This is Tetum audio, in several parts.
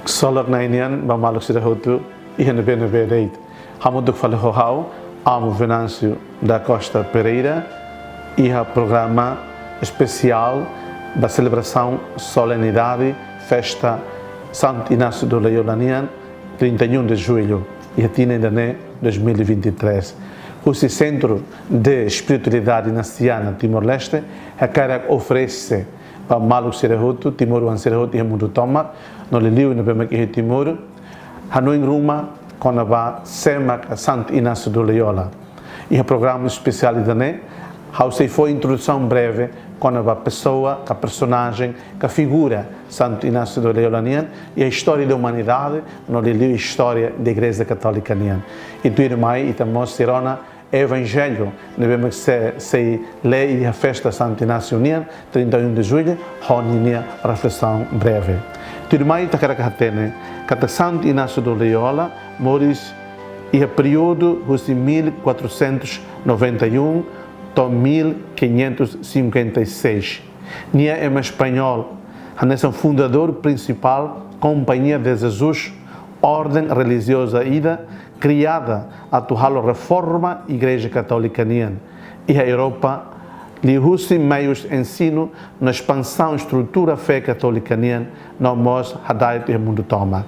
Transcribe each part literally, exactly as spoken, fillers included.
Ksolok Na'i nian ba maluk sira hotu iha ne'ebé-ne'ebé de'it. Hamutuk fali ho ha'u, Amu Venâncio da Costa Pereira, iha programa espesiál ba selebrasaun solenidade festa Santo Inácio de Loyola nian, trinta e um de julho, iha tinan ida-ne'e dois mil e vinte e três. Husi Centro de Espiritualidade Inaciana Timor-Leste hakarak oferese ba maluk sira hotu, timoroan sira hotu iha mundu tomak, no liuliu ne'ebé mak iha Timor, hanoin ruma kona-ba sé mak Santo Inácio de Loyola. Iha programa espesiál ida-ne'e, ha'u sei fó introdusaun breve kona-ba pesoa, ka personajen, ka figura Santo Inácio de Loyola nian, iha istória da umanidade, no liuliu istória da Igreja Katólika nian. I tuirmai ita mós sei rona Evanjellu ne'ebé mak sei, sei lee iha festa Santo Inácio nian, trinta e um de julho, ho ninia reflesaun breve. Tuirmai ita hakarak hatene katak Santo Inácio de Loyola moris iha períodu husi mil quatrocentos e noventa e um to'o mil quinhentos e cinquenta e seis. Nia ema espanhol, hanesan fundadór prinsipál Companhia de Jesus, orden relijioza ida kriada atu halo reforma Igreja Katólika nian iha Europa, liuhusi meius ensinu no espansaun estrutura fé katólika nian, no mós hada'et iha mundu tomak.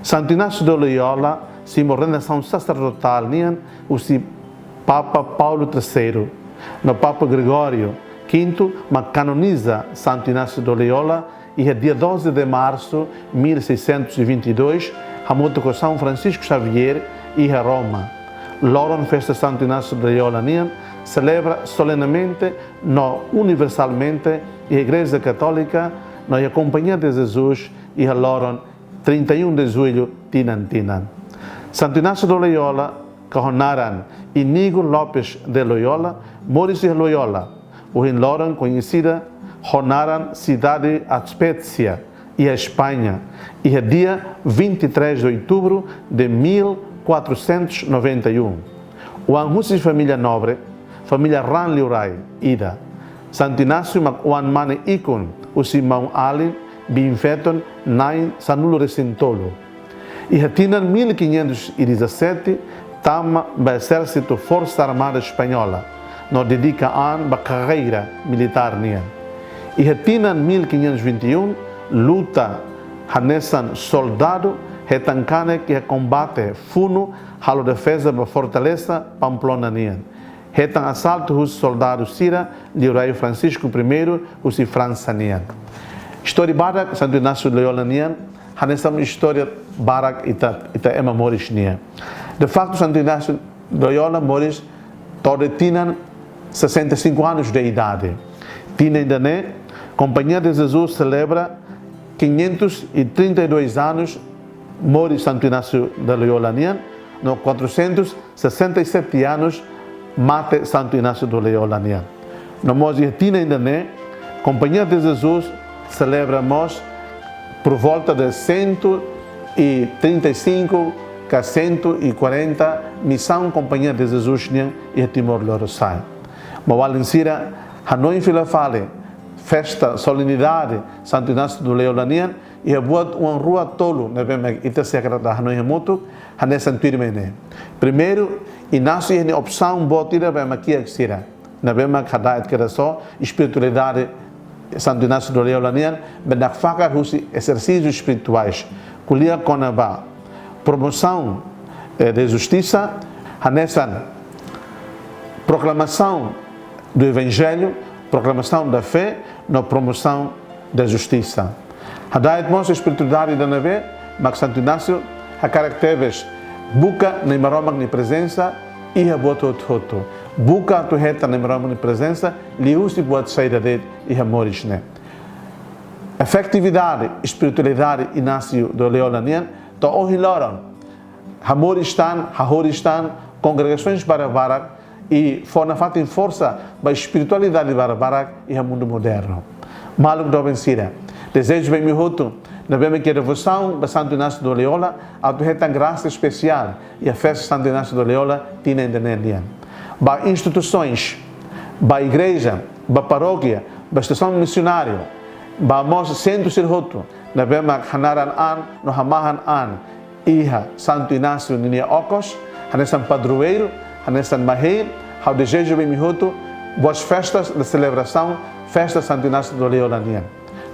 Santo Inácio de Loyola simu ordenasaun saserdotál nian husi Papa Paulo terceiro, no Papa Gregório quinto mak kanoniza Santo Inácio de Loyola iha dia doze de março mil seiscentos e vinte e dois, hamutuk ho São Francisco Xavier, iha Roma. Loron festa Santo Inácio de Loyola nian selebra solenemente no universalmente iha Igreja Katólika no iha Companhia de Jesus iha loron trinta e um de julho tinan-tinan. Santo Inácio de Loyola, ka ho naran Iñigo Lopes de Loyola, moris iha Loyola, ohin loron koñesida ho naran sidade Azpeitia, iha España, iha dia vinte e três de outubro de mil quatrocentos e noventa e um. Oan husi família nobre, família raan liurai ida. Santo Inácio mak oan mane ikun husi maun-alin, biin-feton, na'in sanulu-resin-tolu. Iha tinan mil quinhentos e dezassete, tama ba ezérsitu Forsa Armada Espanhola, no dedika an ba karreira militár nian. Iha tinan mil quinhentos e vinte e um, luta hanesan soldadu, hetan kanek iha kombate funu, halo defeza ba fortaleza Pamplona nian. Hetan asaltu husi soldadu sira, liurai Francisco Primeiro, husi Fransa nian. Istória badak Santo Inácio de Loyola nian, hanesan istória barak ita, ita ema moris nian. De facto, Santo Inácio de Loyola moris to'o tinan sessenta e cinco anos de idade. Tinan ida-ne'e, Companhia de Jesus selebra quinhentos e trinta e dois anos moris Santo Inácio de Loyola nian, no quatrocentos sessenta e sete anos mate Santo Inácio de Loyola nian. No mós iha tinan ida-ne'e, Companhia de Jesus selebra mós por volta de cento e trinta e cinco ka cento e quarenta misaun Companhia de Jesus nian iha Timor Lorosa'e. Maun-alin sira, hanoin fila fali festa solenidade Santo Inácio de Loyola nian, iha buat oan rua tolu ne'ebé mak ita sei hakarak hanoin hamutuk, hanesan tuirmai ne'e. Primeiru, Inácio iha nia opsaun boot ida ba ema kiak sira ne'ebé mak hada'et kedas ho espiritualidade Santo Inácio de Loyola nian, be nakfakar husi ezersísius espirituais. Ko'alia kona-ba promoção, eh, de justiça, hanesan proclamação do Evangelho, proclamação da fé, no promoção da justiça. Hada'et mós espiritualidade ida ne'ebé mak Santo Inácio hakarak tebes buka Na'i Maromak nia prezensa iha buat hotu-hotu. Buka atu hetan Na'i Maromak nia prezensa liuhusi buat saida de'it iha moris ne'e. Efetividade espiritualidade Inácio de Loyola nian to'o ohin loron hamoris tan, hahoris tan kongregasoens barak-barak, i fó nafatin forsa ba espiritualidade barak-barak iha mundu modernu. Maluk doben sira, dezeja ba imi hotu ne'ebé mak iha devosaun ba Santo Inácio de Loyola atu hetan grasa espesiál iha festa Santo Inácio de Loyola tinan ida-ne'e nian. Ba instituisoens, ba igreja, ba parókia, ba estasaun misionária, ba mós sentru sira hotu, ne'ebé mak hanaran an no hamahan an iha Santu Inácio ninia okos, hanesan padroeiru, hanesan mahein, ha'u dezeja ba imi hotu boas festas da celebração festa Santu Inácio de Loyola nian.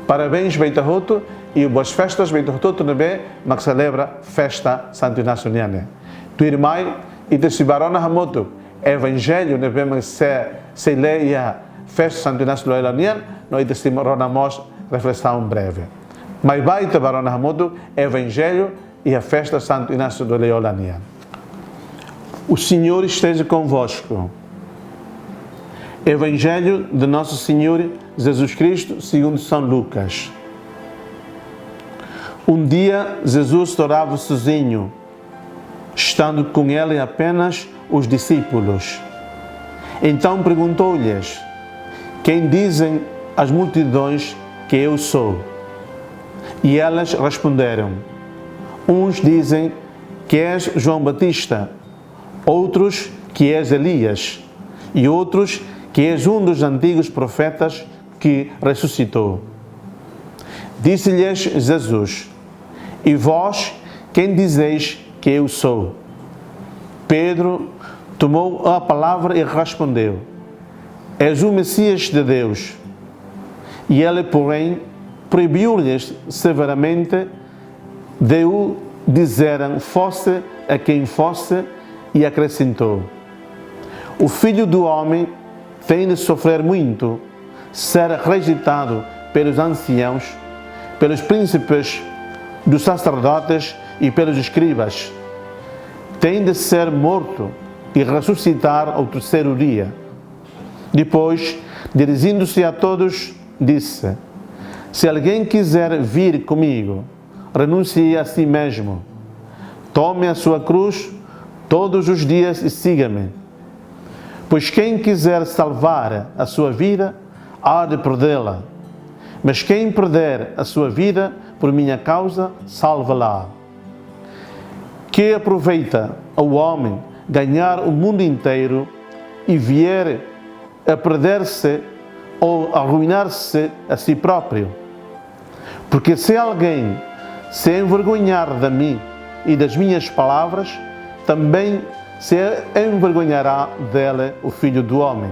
Parabéns ba ita hotu, i boas festas ba ita hotu ne'ebé mak selebra festa Santu Inácio nian ne'e. Tuirmai, ita sei bá rona hamutuk Evanjellu ne'ebé mak sei, sei lee iha festa Santu Inácio de Loyola nian, no ita sei rona mós reflesaun breve. Mai bá ita bá rona hamutuk Evanjellu iha festa Santu Inácio de Loyola nian. O Senhor esteja convosco. Evangelho de Nosso Senhor Jesus Cristo segundo São Lucas. Um dia, Jesus orava sozinho, estando com ele apenas os discípulos. Então perguntou-lhes: "Quem dizem as multidões que eu sou?" E eles responderam: "Uns dizem que és João Batista, outros que és Elias, e outros que és um dos antigos profetas que ressuscitou." Disse-lhes Jesus: "E vós, quem dizeis que eu sou?" Pedro tomou a palavra e respondeu: "És o Messias de Deus." E ele, porém, proibiu-lhes severamente de o dizerem fosse a quem fosse, e acrescentou: "O Filho do Homem tem de sofrer muito, ser rejeitado pelos anciãos, pelos príncipes dos sacerdotes e pelos escribas. Tem de ser morto e ressuscitar ao terceiro dia." Depois, dirigindo-se a todos, disse: "Se alguém quiser vir comigo, renuncie a si mesmo, tome a sua cruz todos os dias e siga-me. Pois quem quiser salvar a sua vida, há de perdê-la. Mas quem perder a sua vida por minha causa, salva-la. Que aproveita ao homem ganhar o mundo inteiro e vier a perder-se ou arruinar-se a si próprio? Porque se alguém se envergonhar de mim e das minhas palavras, também se envergonhará dele o Filho do Homem,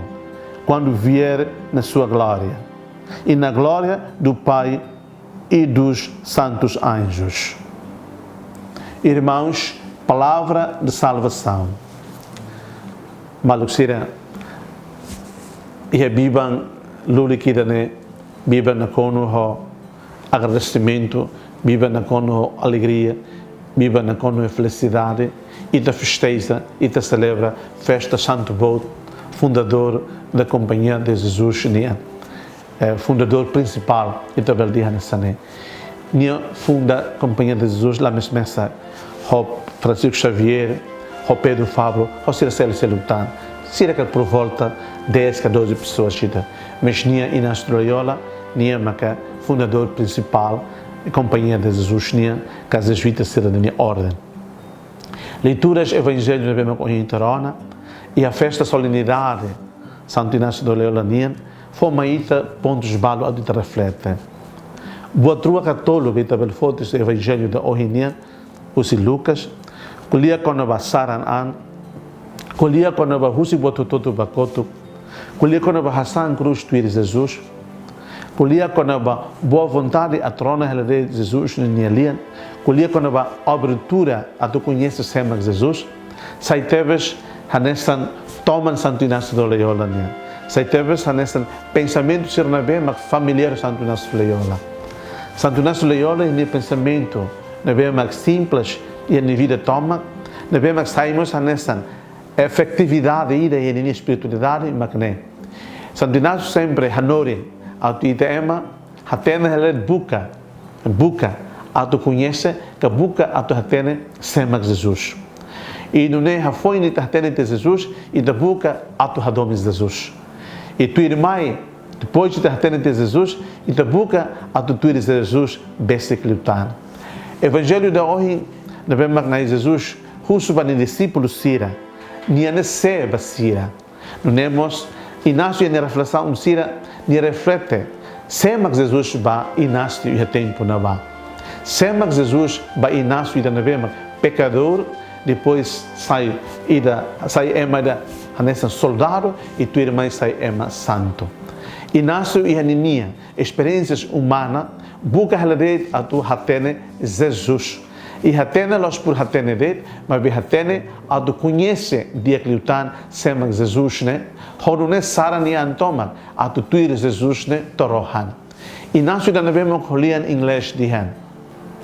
quando vier na sua glória, e na glória do Pai e dos santos anjos." Irmãos, palavra de salvação. Maluk sira, iha biban lulik ida-ne'e, biban nakonu ho agradesimentu, biban nakonu ho alegria, biban nakonu ho felisidade, ita festeja, ita selebra festa Santu Boot, fundador da Companhia de Jesus nian. Eh, fundador prinsipál, ita bele dehan hanesan ne'e. Nia funda Companhia de Jesus, la mezmu ho Francisco Xavier, ho Pedro Fabro, ho sira seluk-seluk tan. Sira ka por volta dez ka doze pessoas ida. Mas nia Inácio de Loyola, nia maka fundador prinsipál Companhia de Jesus nian, ka jezuita sira-nia orden. Leituras Evanjellu ne'ebé mak ohin ita rona, iha festa solenidade Santu Inácio de Loyola nian, fó mai ita pontus balu atu ita reflete. Buat rua ka tolu mak ita bele foti husi Evanjellu ida ohin nian, husi Lucas, ko'alia kona-ba saran an, ko'alia kona-ba husik buat hotu-hotu ba kotuk, ko'alia kona-ba hasa'e krús tuir Jesus, ko'alia kona-ba boa vontade atu rona hela de'it Jesus ninia lian, ko'alia kona-ba abertura atu koñese sé mak Jesus, sai tebes hanesan toman Santu Inácio de Loyola nian. Sai tebes hanesan pensamentu sira ne'ebé mak familiár Santu Inácio de Loyola. Santu Inácio de Loyola nia pensamentu ne'ebé mak simples iha nia vida tomak, ne'ebé mak sai mós hanesan efetividade ida iha nia espiritualidade mak ne'e. Santu Inácio sempre hanorin atu ita ema hatene hela de'it, buka, buka atu koñese, ka buka atu hatene sé mak Jesus. I nune'e hafoin ita hatene tiha Jesus, ita buka atu hadomi Jesus. I tuirmai, depois ita hatene tiha Jesus, ita buka atu tuir Jesus besik liután. Evanjellu ida ohin, ne'ebé mak Na'i Jesus husu ba nia dixípulu sira, nia hanesan sé ba sira. Nune'e mós, Inácio nia reflesaun sira, nia reflete sé mak Jesus ba Inácio iha tempu ne'ebá. Sé mak Jesus ba Inácio ida ne'ebé mak pekadór, depois sai ida, sai ema ida hanesan soldadu, i tuirmai sai ema santu. Inácio iha ninia esperiénsia umana, buka hela de'it atu hatene Jesus. I hatene la'ós por hatene de'it, maibé hatene atu koñese di'ak liután sé mak Jesus ne'e, hodi nune'e sara nia an tomak atu tuir Jesus ne'e to'o rohan. Inácio ida ne'ebé mak ho lian inglés dehan: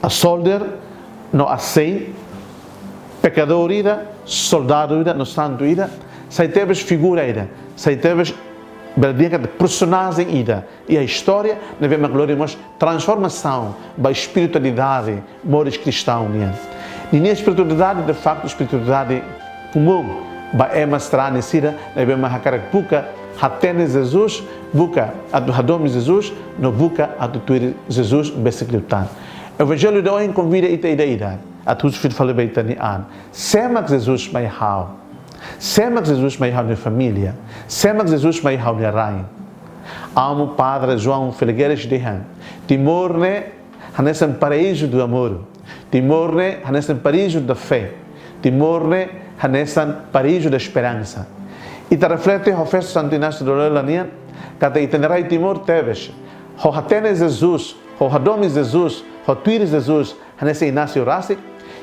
a soldier no a saint, pekadór ida, soldadu ida no santu ida, sai tebes figura ida, sai tebes, bele dehan katak personajen ida iha istória ne'ebé mak lori mós transformasaun ba espiritualidade moris kristaun nian. Ninia espiritualidade, de facto, espiritualidade komún ba ema sarani sira ne'ebé mak hakarak buka hatene Jesus, buka atu hadomi Jesus, no buka atu tuir Jesus besik liután. Evanjellu de ohin konvida ita ida-idak atu husu fila fali ba ita-nia an: sé mak Jesus mai ha'u? Sé mak Jesus mai ha'u-nia família? Sé mak Jesus mai ha'u-nia rain? Amu Padre João Felgueiras dehan: Timor ne'e hanesan paraízu do amor. Timor ne'e hanesan paraízu da fé. Timor ne'e hanesan paraízu da esperansa. Ita reflete ho festa Santu Inácio de Loyola nian, katak ita-nia rai Timor tebes, ho hatene Jesus, ho hadomi Jesus, ho tuir Jesus, hanesan Inácio rasik,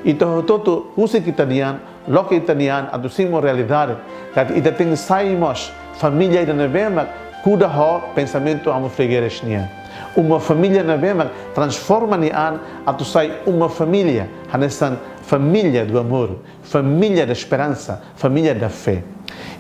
ita hotu-hotu husik ita-nia an, loke ita-nia an atu simu realidade katak ita tenke sai mós família ida ne'ebé mak kuda ho pensamentu Amu Felgueiras nian. Uma família ne'ebé mak transforma nia an atu sai uma família hanesan família do amor, família da esperança, família da fé.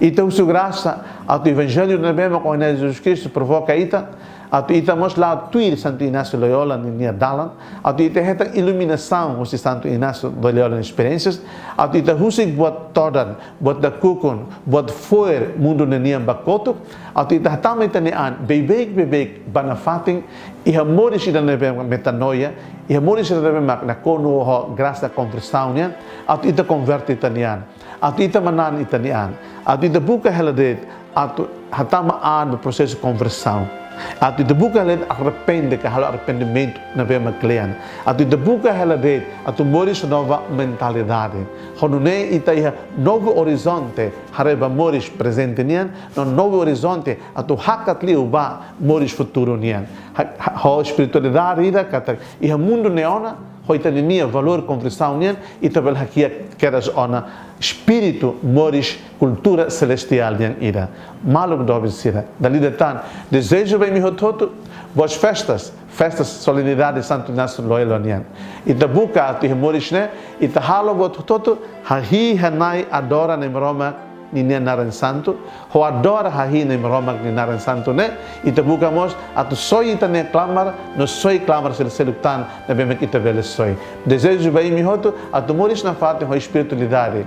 Ita husu grasa atu Evanjellu ne'ebé mak Oan Jesus Kristu provoka ita, atu ita mós la'o tuir Santu Inácio Loyola ninia dalan, atu ita hetan iluminasaun husi Santu Inácio Loyola nia esperiénsias, atu ita husik buat todan, buat nakukun, buat fo'er mundu ne'e nian ba kotuk, atu ita hatama ita-nia an beibeik-beibeik ba nafatin, iha moris ida ne'ebé mak metanoia, iha moris ida ne'ebé mak nakonu ho grasa konversaun nian, atu ita konverte ita-nia an, atu ita manán ita-nia an, atu ita buka hela de'it atu hatama an ba prosesu konversaun, atu ita buka hela de'it arrepende ka halo arrependimentu ne'ebé mak kle'an, atu ita buka hela de'it atu moris nova mentalidade, hodi nune'e ita iha novu orizonte haree ba moris prezente nian, no novu orizonte atu hakat liu ba moris futuru nian. Ha, ha, ho espiritualidade ida katak iha mundu ne'e ona, ho ita ninia valór konversaun nian, ita bele hakiak kedas ona espíritu moris kultura selestiál nian ida. Maluk doben sira, dala ida tan, dezeja ba imi hotu-hotu boas festas, festas solenidade Santu Inácio Loyola nian. Ita buka atu iha moris ne'e, ita halo buat hotu-hotu, hahi'i, hanai, adora Na'i Maromak ninia naran santu, ho adora, hahi'i Na'i Maromak nia naran santu ne'e, ita buka mós atu soi ita-nia klamar, no soi klamar sel-, seluk tan ne'ebé mak ita bele soi. Dezeja ba imi hotu atu moris nafatin ho espiritualidade.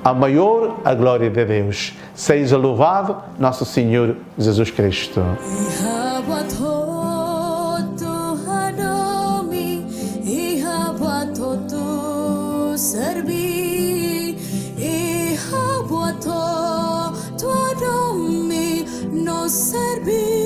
A maior a glória de Deus. Seja louvado nosso Senhor Jesus Cristo. Iha buat hotu hadomi, iha buat hotu serví, iha buat hotu hadomi no serví.